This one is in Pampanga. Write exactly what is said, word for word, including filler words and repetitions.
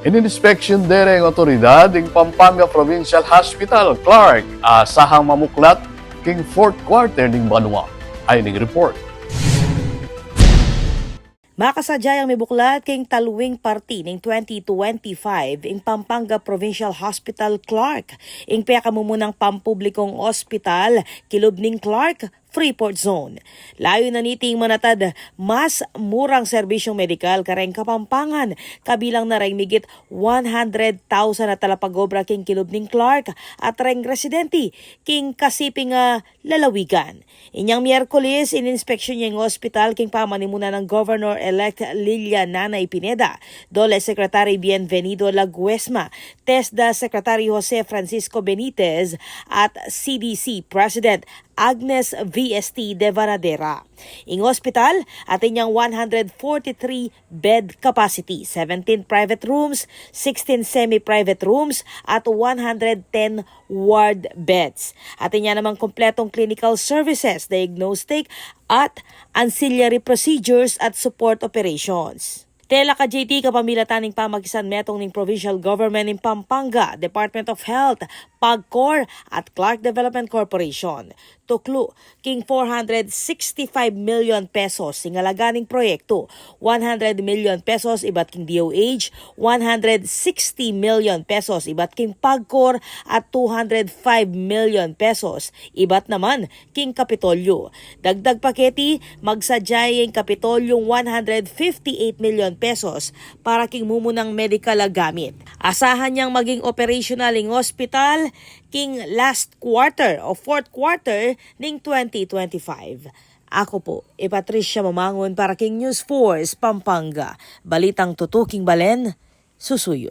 Ininspeksyon de reng otoridad ing Pampanga Provincial Hospital, Clark, asahang mamuklat king fourth quarter ning banua. Ayni ing report. Makasadya yang mibuklat king taluing parti ning twenty twenty-five ing Pampanga Provincial Hospital, Clark, ing pekamumunang pampublikong ospital kilub ning Clark, Freeport Zone. Layunan niti ing manatad mas murang serbisyung medikal kareng Kapampangan, kabilang na reng migit one hundred thousand a talapag-obra king kilub ning Clark at reng residente king kasiping a lalawigan. Inyang Miyerkules, ininspeksyon ya ing ospital king pamanimunan nang Governor-elect Lilia Nanay Pineda, DOLE Secretary Bienvenido Laguesma, TESDA Secretary Jose Francisco Benitez, at C D C President Agnes V S T Devanadera. Ing ospital atin yang one hundred forty-three bed capacity, seventeen private rooms, sixteen semi-private rooms, at one hundred ten ward beds. Atin ya namang kompletong clinical services, diagnostic at ancillary procedures at support operations. Tela ka J T, kapamilatan ning pamakisanmetung ning Provincial Government ning Pampanga, Department of Health, PAGCOR, at Clark Development Corporation. Tuklu king four hundred sixty-five million pesos ing alaga ning proyektu, one hundred million pesos ibat king D O H, one hundred sixty million pesos ibat king PAGCOR, at two hundred five million pesos ibat naman king Kapitolyo. Dagdag pa keti, magsadya ya ing Kapitolyo ing one hundred fifty-eight million pesos para king mumunang medikal a gamit. Asahan yang maging operational ing ospital king last quarter o fourth quarter ning twenty twenty-five. Aku pu i Patricia Mamangun para king News Force Pampanga. Balitang tutuking balen, susuyu.